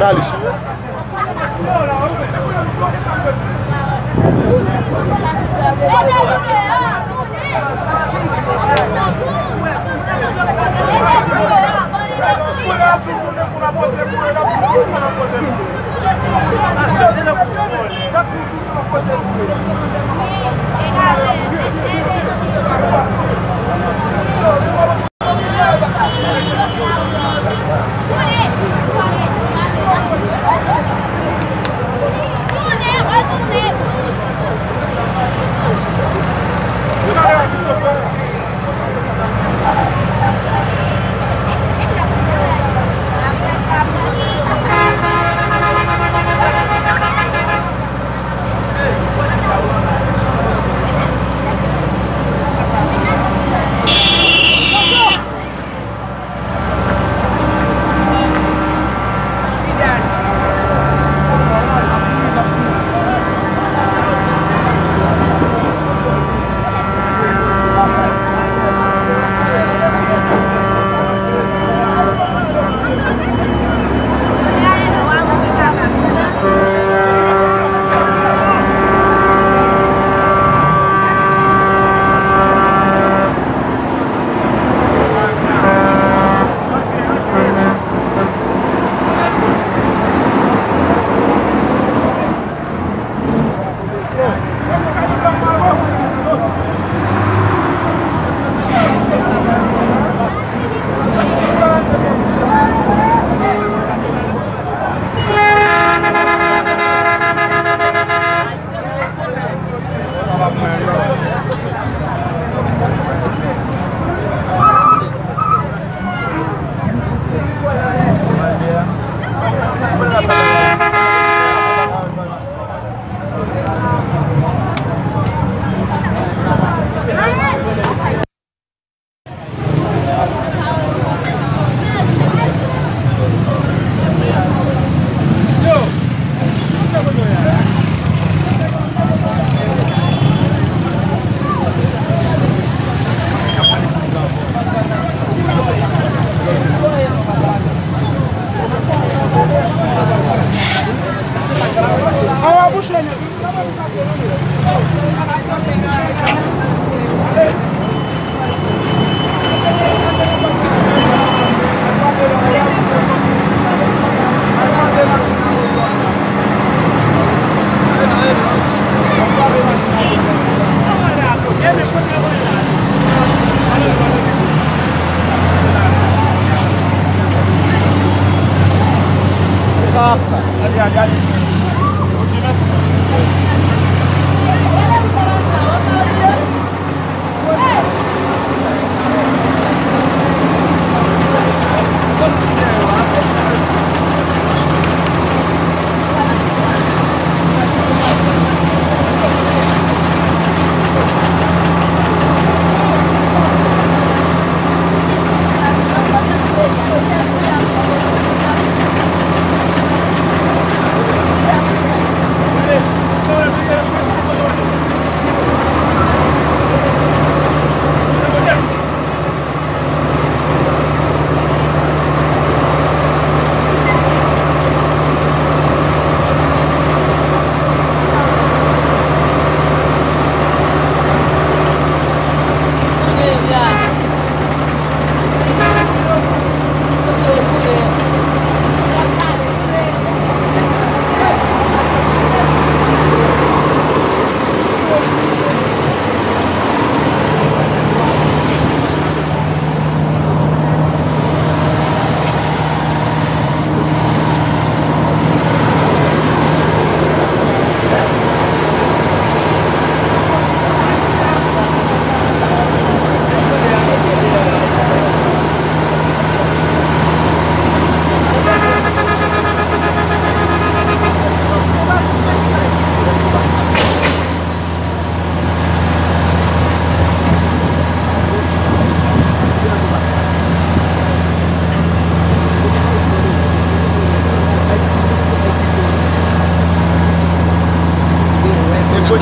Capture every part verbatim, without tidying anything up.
Jounalis.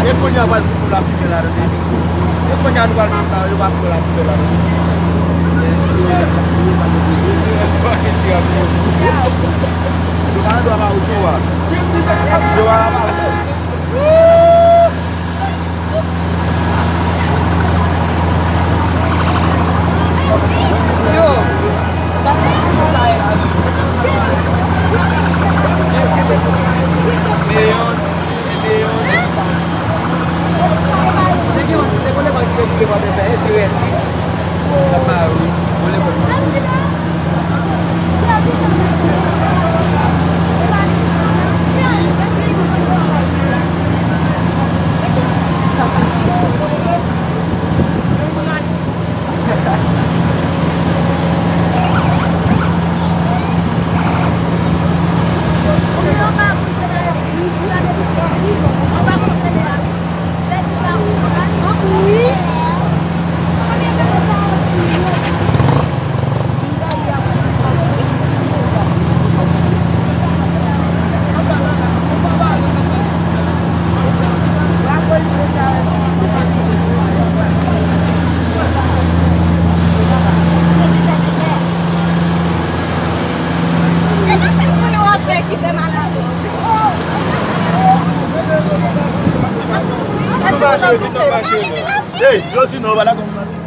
E kounye a pral fout nou lafimen ladan. E kounye a nou pral fout la, yo pral fout lafimen ladan. Hey, yo di non, wala konprann.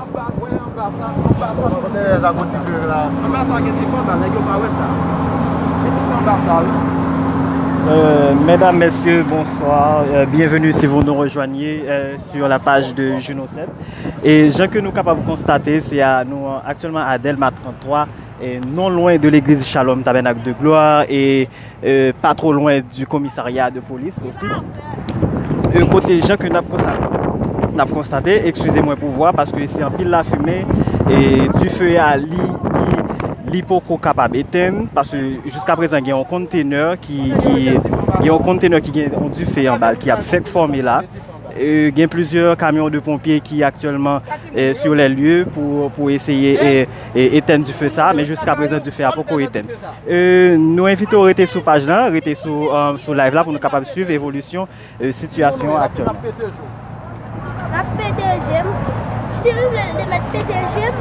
Anba, wè, anba sa, anba sa. Kote sa, gon ti fè la? Anba sa gen ti fè anba, nèg yo pa wè sa. Gen ti fè anba sa, wi. Euh, mesdames, messieurs, bonsoir. Euh, bienvenue si vous nous rejoignez, euh, sur la page de Juno sept. E jan ke nou kapab konstate, se a, nou, euh, aktyèlman a Dèlma trant twa, e non lwen de legliz Shalom Tabernacle de Gloire, e, euh, pa twò lwen du komisarya de polis osi. E kote jan ke n ap konsta-, n ap konstate, eskize mwen pou vwa, paske se anpil lafimen, e dife a, li, li, li poko kapab etenn, paske jiska prezan gen yon kontenè ki, ki, gen yon kontenè ki gen yon dife anba l ki ap fèk fòme la. E, gen plizyè kamyon de ponpye ki aktyèlman, e, sur les lieux pou, pou eseye, e, e, etenn dife sa, men jiska prezan dife a poko etenn. E, nou envite w rete sou paj lan, rete sou, e, sou live la pou nou kapab swiv evolisyon, e, sitiyasyon aktyèlman. L ap pete je m. Si w vle, li mèt pete je m.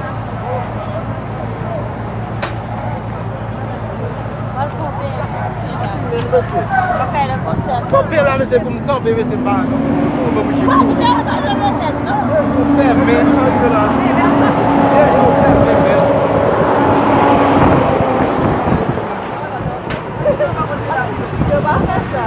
Kanpe la, mesye, pou m kanpe, mesye, m pa, m pa oblije kouri. Fèmen. Fèmen, men. Yo pa fè sa.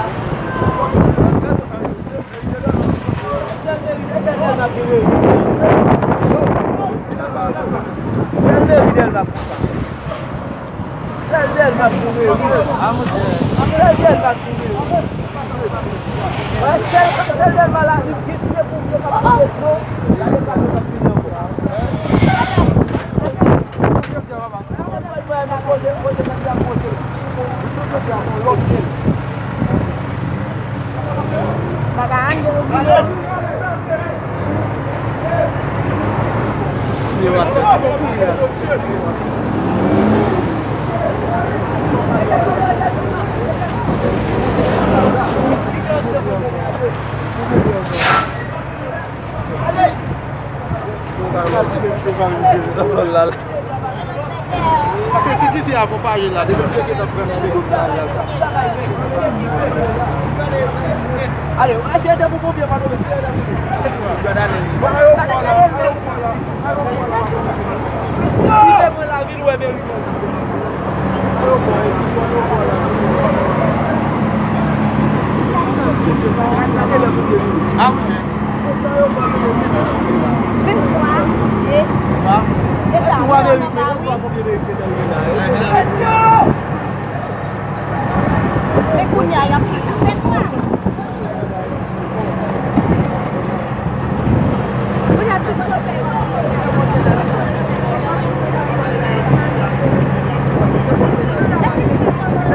Sèl Dèlma pou sa. Sèl Dèlma pou rele. Sèl Dèlma pou rele. Wè, sèl, sèl Dèlma la, li gen pye pou pye k ap pale non. Paske si dife a pran pye la, depi l pete, l ap pran nan pye. Ale, eseye te pou ponpye pa tonbe.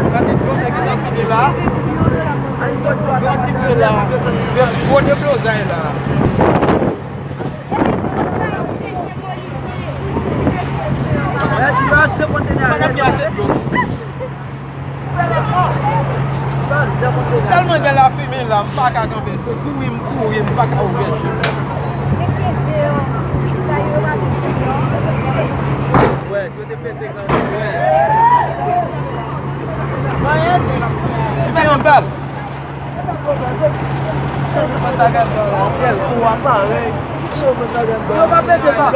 Gade, blozay ki ta fini la. Yo kite la. Gwo deblozay la. Madam, gen ase dlo. Tèlman gen lafimen la, m pa ka kanpe. Se kouri m kouri, m pa ka ouvè je m. Wè, si yo te pete kanpe, wè. Fè yon bèl. Si yo pa pete pa.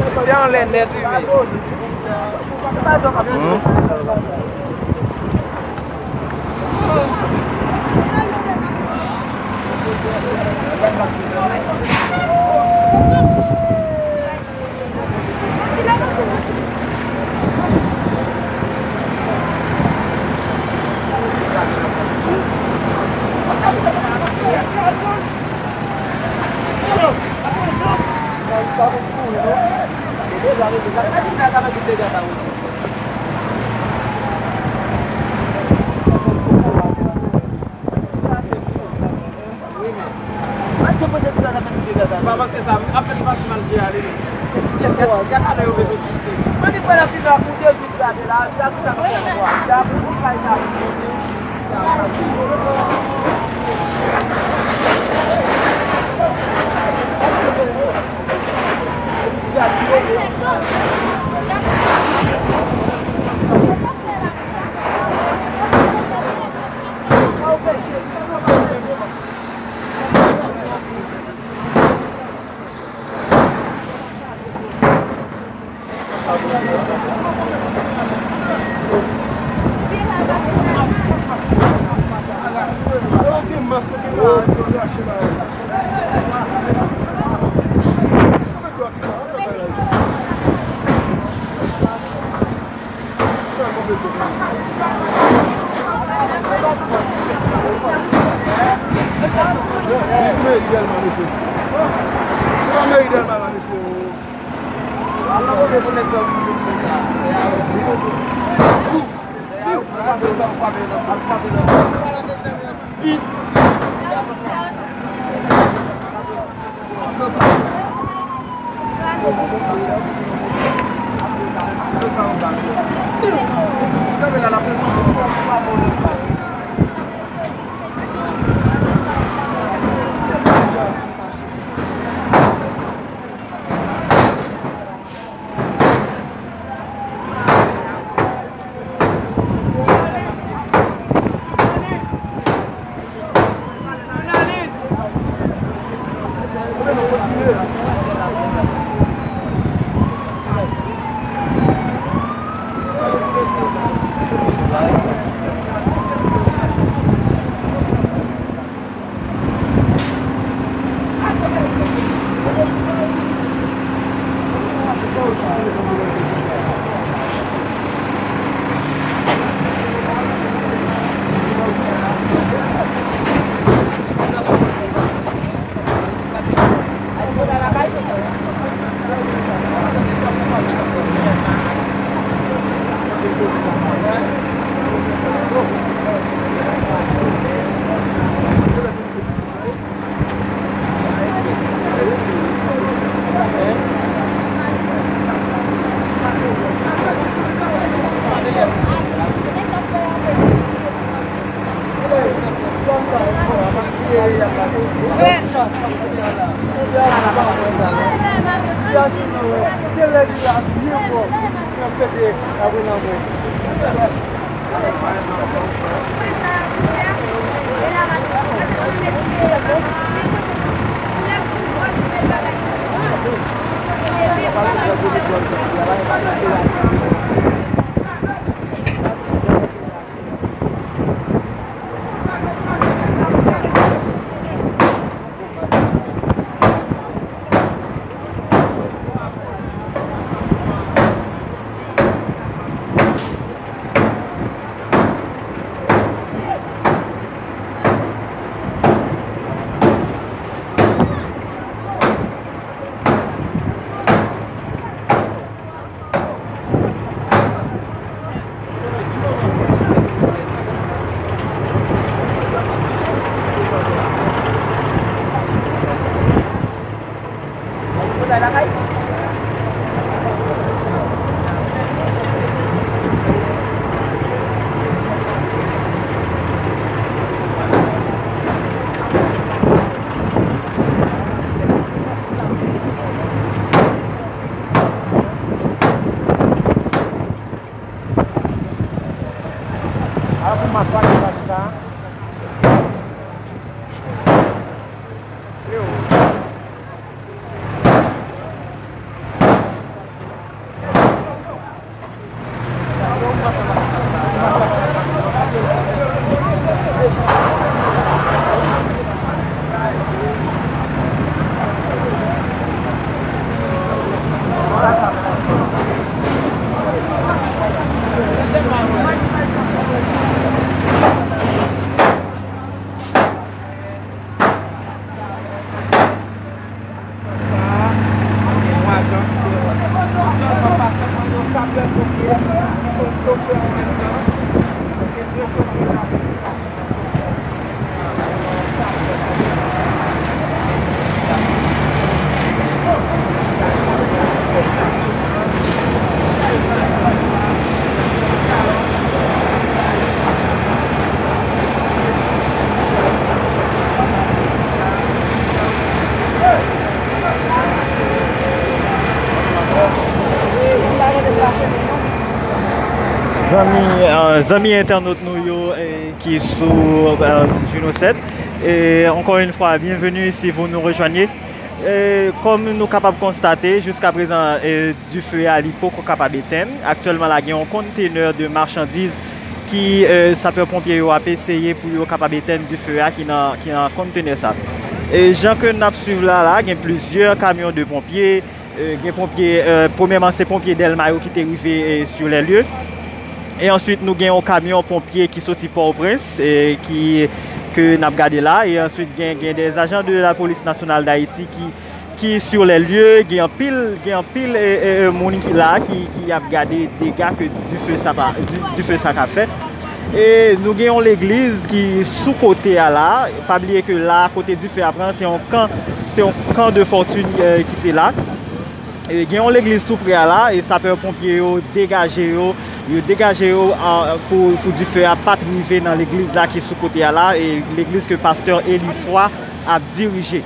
Ti fè anlè nèt, wi. Pa panse sa, ap fè fasil al jere ale. Gad, gad, gad, gad, ale yo mete sou se. Mwen di fè la fina pou de vit gade la, gade sa k ap fè vwa. Gade pou kay sa. Mas pa gen sa. Zanmi, euh, zanmi entènot nou yo, eh, ki sou, euh, Juno sèt. Et encore une fois, bienvenue si vous nous rejoignez. Eh, kòm nou kapab konstate, jiska prezan, eh, dife a li poko kapab etenn. Aktyèlman la, gen yon kontenè de machandiz ki, eh, sapè ponpye yo ap eseye pou yo kapab etenn dife a ki nan, ki nan kontenè sa. E jan ke n ap swiv la, la, gen plizyè kamyon de ponpye, eh, gen ponpye, eh, premyèman, se ponpye Dèlma yo ki te rive, eh, sur les lieux. E answit, nou gen yon kamyon ponpye ki soti Pòtoprens, eh, ki, ke n ap gade la. E answit, gen, gen des agents de la Police Nationale d'Haïti ki, ki sur les lieux. Gen anpil, gen anpil, eh, eh, eh, moun ki la, ki, ki ap gade dega ke dife sa pa, di-, dife sa ka fè. E nou gen yon legliz ki sou kote a la. Pa bliye ke la, kote dife a pran, se yon kan, se yon kan de fòtin, eh, ki te la. E gen yon legliz tou pre a la, e sapè ponpye yo degaje yo, yo degaje yo, a, pou, pou dife a pa t rive nan legliz la ki sou kote a la, e legliz ke pastè Eliswa ap dirije.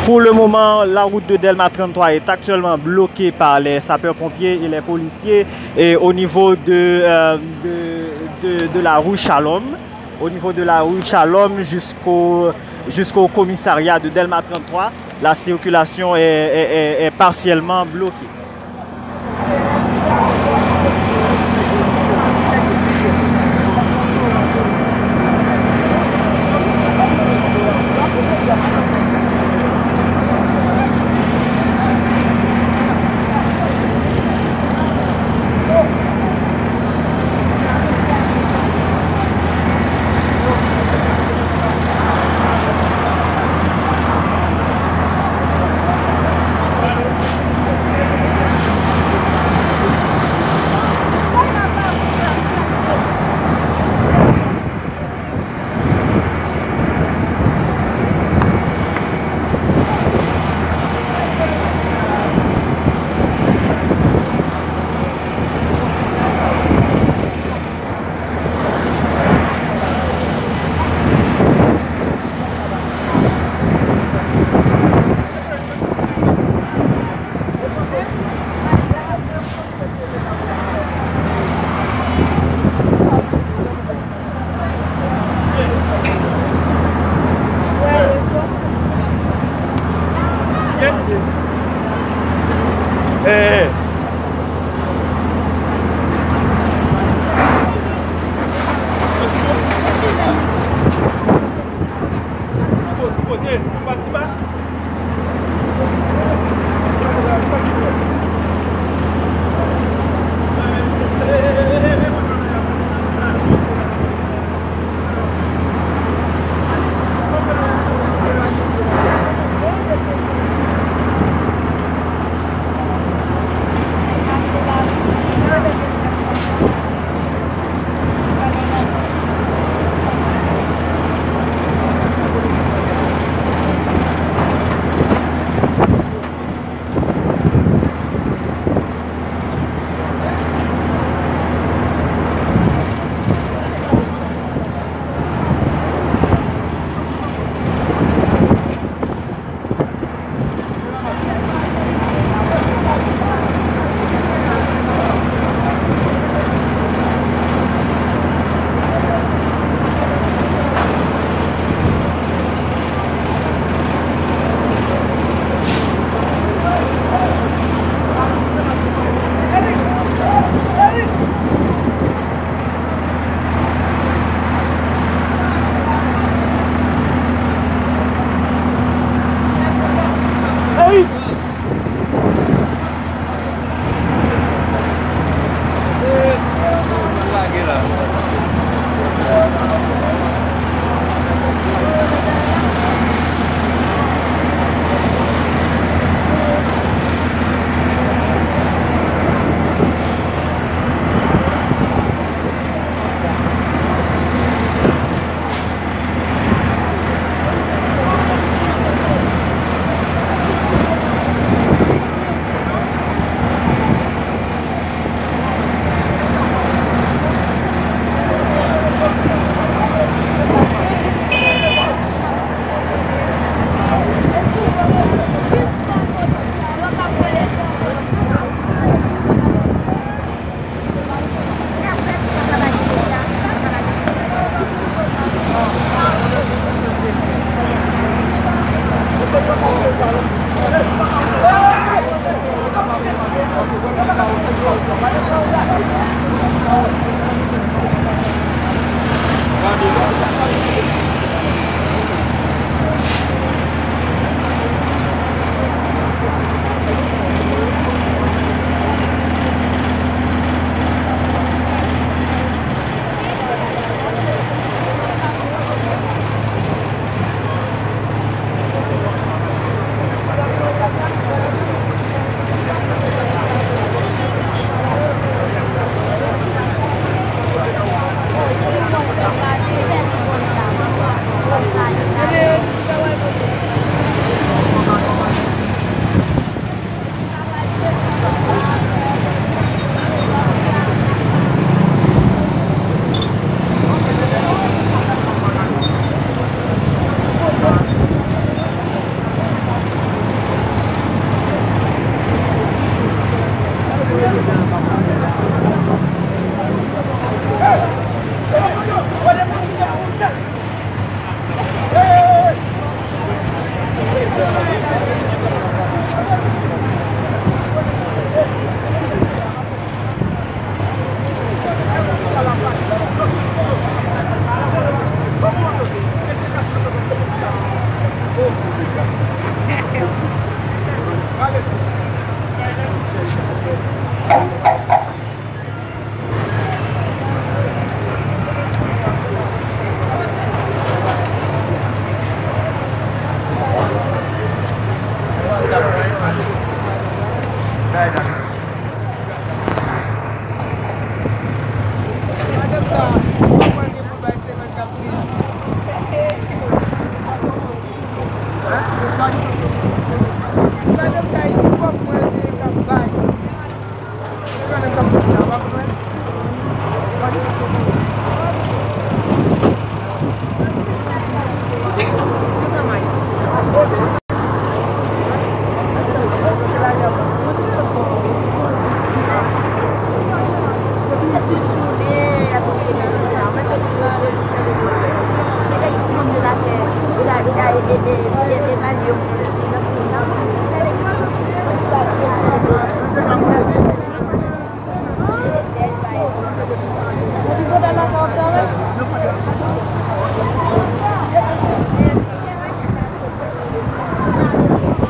Pour le moment, la route de Delma trente-trois est actuellement bloquée par les sapeurs-pompiers et les policiers et au niveau de, euh, de, de, de la rue Shalom, au niveau de la rue Shalom jusqu'au, jusqu'au commissariat de Delma trente-trois, la circulation est, est, est, est partiellement bloquée.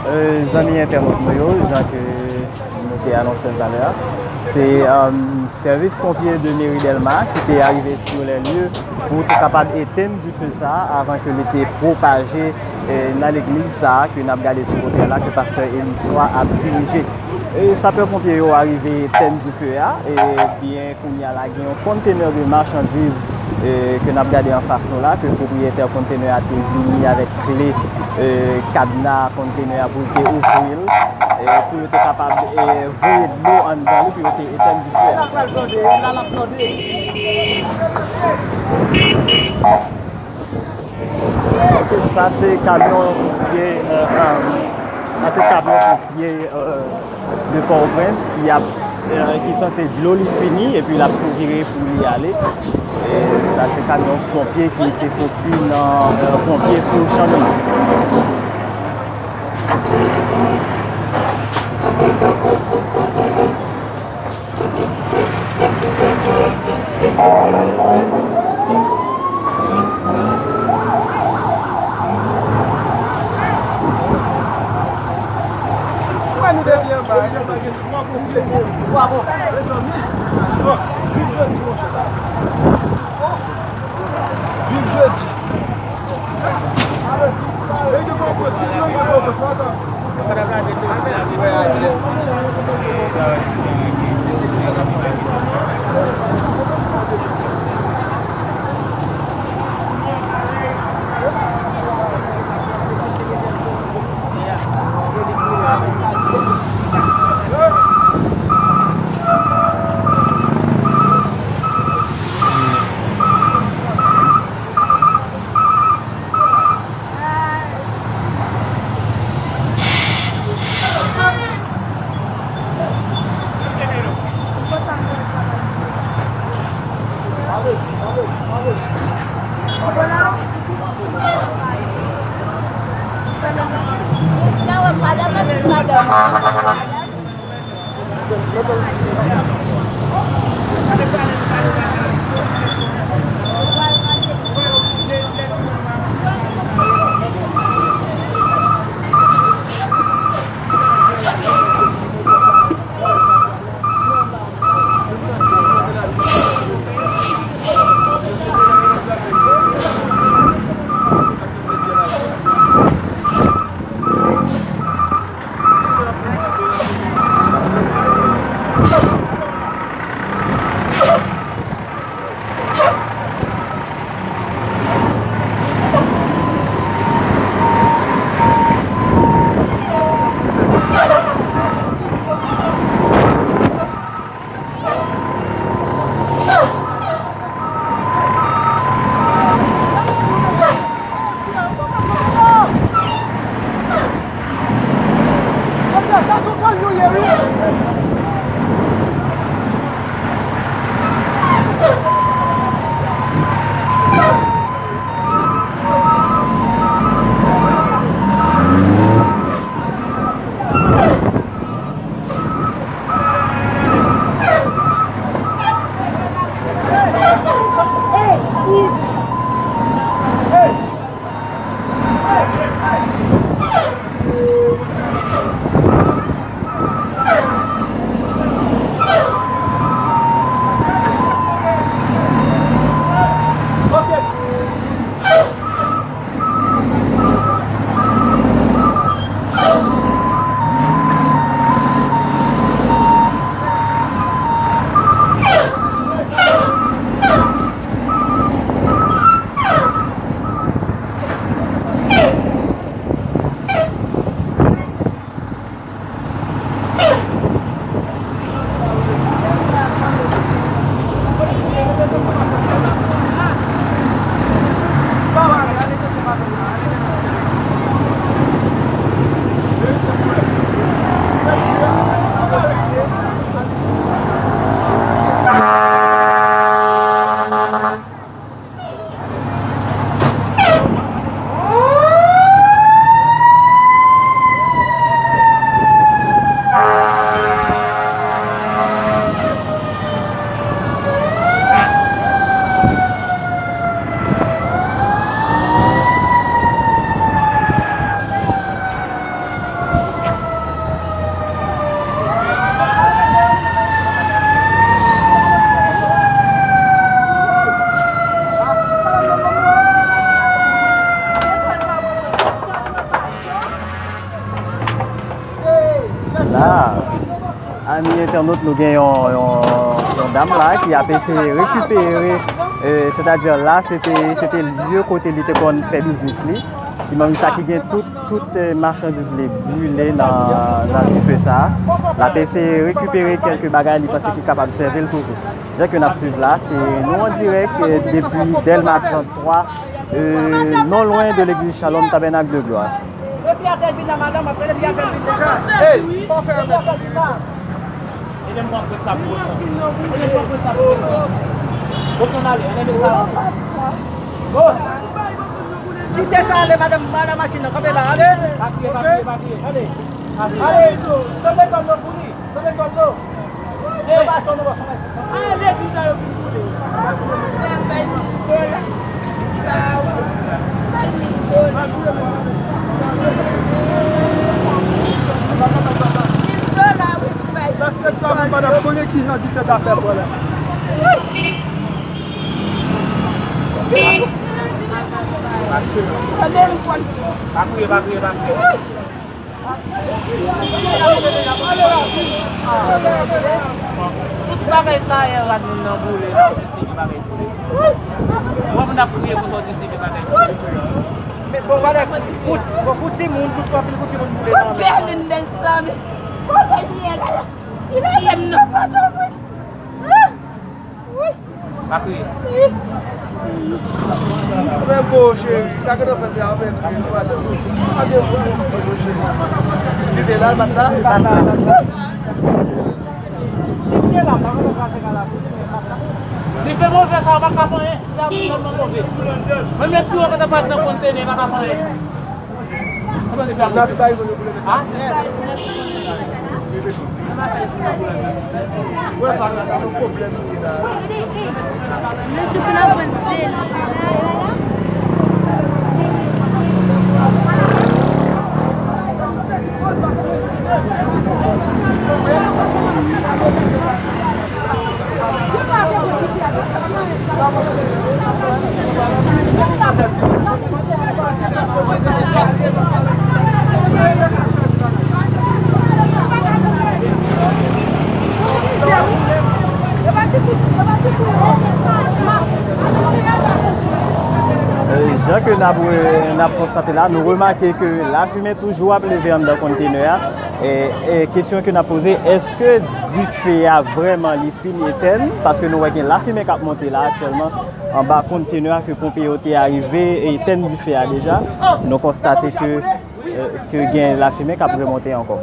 Euh, zanmi entènot nou yo, jan ke nou te anonse l talè a, se, euh, sèvis ponpye de meri Dèlma ki te arive sur les lieux pou te kapab etenn dife sa a avan ke li te pwopaje, eh, nan legliz sa a ke n ap gade sou kote a la, ke pastè Eliswa ap dirije. E sapè ponpye yo arive etenn dife a, e byen kounye a la gen yon kontenè de machandiz, e ke n ap gade anfas nou la, ke pwopriyetè kontenè a te vini avèk kle, e kadna kontenè a pou l te ouvri l, e pou yo te kapab, e voye dlo anndan li pou yo te etenn dife a. Ok, sa se kamyon ponpye, euh, euh, sa se kamyon ponpye, euh, de Pòtoprens ki ap, euh, ki sanse dlo li fini epi l ap tou vire pou li ale. E sa se kamyon ponpye ki te soti nan, euh, ponpye sou Chanmiz. Wè nou depi anba, e depi gen twa ponpye. Twa ponpye. Mezanmi. Bon, viv jodi, monchè. Viv jodi. La, ami entènot, nou gen yon, yon, yon dam la ki ap eseye rekipere, e, sètadi la, se te, se te lye kote li te konn fè biznis li. Ti manmi sa ki gen tout, tout, e, machandiz li brile nan, nan dife sa. L ap eseye rekipere kèlke bagay li panse ki kapab sèvi l toujou. Jan ke n ap swiv la, se nou an dirèk, e, depi Dèlma trant twa, e, non lwen de legliz Shalom Tabernacle de Gloire. Depi atè vin la, madanm, ap rele, depi atè vin deja. Hey, pa fè anmède. Ede m pran prèt la pou Rosan. Ede m pran prèt la pou Rosan. Rosan, ale, ann ede sa. Bon. Kite sa ale, madanm, madanm machin nan, kanpe la, ale. Pa kriye, pa kriye, pa kriye. Ale. Ale, sanble kòb nou pou li. Sanble kòb nou. Hey. Sanble kòb nou. Paske sa, mwen pa t ap konnen kijan disèt afè pran la. Pa kriye, pa kriye, pa kriye. Tout bagay sa yè rad moun nan boule, nan di se ke bagay boule. Ou wè moun ap kriye konsa, w di se ke bagay boule. Men bon, bagay pou, pou, pou timoun, tout anpil pou timoun boule nan men. Bèl, bèl sa, men. Bagay yè la, la. Li pa yè m non, pa tou. Pa kriye. Mwen bo cheri, sa ke w fè se avèk li, nou pa janm. Pa de vre, mwen bo cheri. Li te la, l pa t la, l pa t la, l pa t la. Si l te la, pa konn pase ka la pou li, men l pa t la. Li fè move sa, w pa ka fè anyen. Li ta tèlman move. Menm lè pi wo ke ta pa t nan kontene, pa ka fè anyen. Jan ke n ap, n ap konstate la, nou remake ke lafimen toujou ap leve anndan kontenè a. E, e kesyon ke n ap poze, èske dife a vrèman li fin etèn? Paske nou wè gen lafimen k ap monte la aktyèlman anba kontenè a ke ponpye yo te arive etèn dife a deja. Nou konstate ke, e, ke gen lafimen k ap remonte ankò.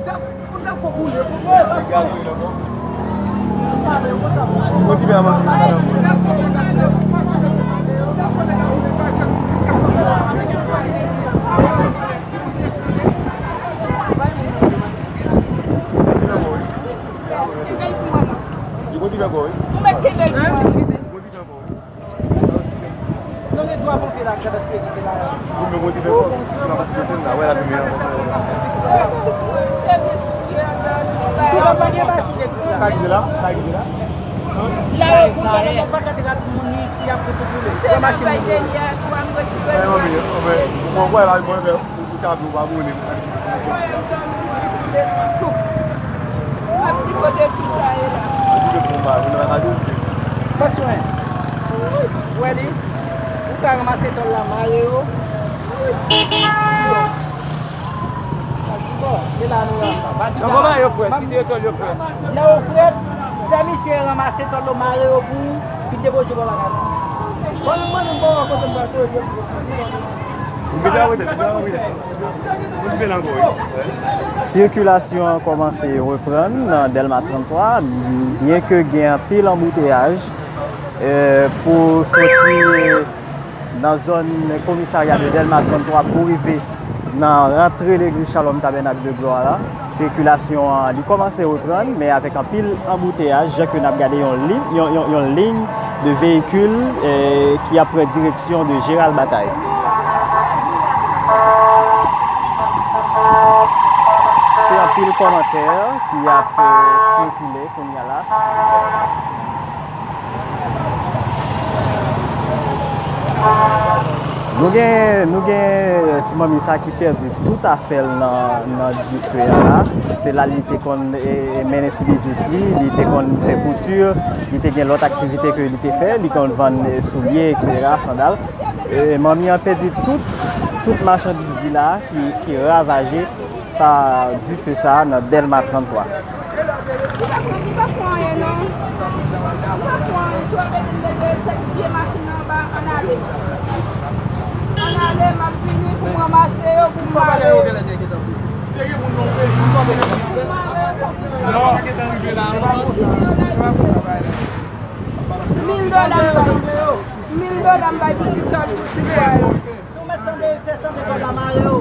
Li gon dife ankò, wi. Ou mèt kenbe l, eskize. Gon dife ankò, wi. Non, gen twa ponpye la, gad ak fè ki te la. Wi, men gon dife ankò. Nan pati kote m la, wè la limyè. Tou la, pa gen bagay sou tèt. Pa kite la, pa kite la. La, yo koule, la, pa kite la, moun ki ap fè tout koule. Wè machin nan. Ay, manmi, manmi, bon, wè la, bon, wè. Ou ka vle w pa moulen. Mwen di kote tou sa ye la. Ou di ke pou mwen, mwen pa ka di w. Pran swen. Ou wè li? Ou ka ranmase tòl la, mare yo. Bon, se la nou la. Nan kòman yo frèt? Kite yo tòl yo frèt. Lè yo frèt, fè misye ranmase tòl yo, mare yo pou ou, vin depoze bò lakay la. Bon, nou mande m bon kote m pral poze. Sikilasyon an kòmanse reprann nan Dèlma trannntwa, byenke gen anpil anbouteyaj, e, pou soti nan zòn komisarya de Dèlma trannntwa pou rive nan rantre legliz Shalom Tabènak de Glwa la. Sikilasyon an, li kòmanse reprann, men avèk anpil anbouteyaj, jan ke n ap gade yon li-, yon, yon, yon liy de veyikil, e, ki ap pran direksyon de Jeral Batay. Se anpil kòmantè ki ap, e, sikile kounye a la. Nou gen, nou gen ti manmi sa ki pèdi tout afè l nan, nan dife a la. Se la li te konn, e, mennen ti biznis li, li te konn fè kouti, li te gen lòt aktivite ke li te fè, li konn vann, e, soulye, etsetera, sandal. E, manmi an pèdi tout, tout machandiz li la ki, ki ravaje pa dife sa a nan Dèlma trannntwa. Ann ale, m ap vini pou m ranmase yo, pou m mare. Mil dola m bay. Mil dola m bay pou ti tòl, pou ti tòl. Si w mèt sanble, fè sanble kòb la mare yo.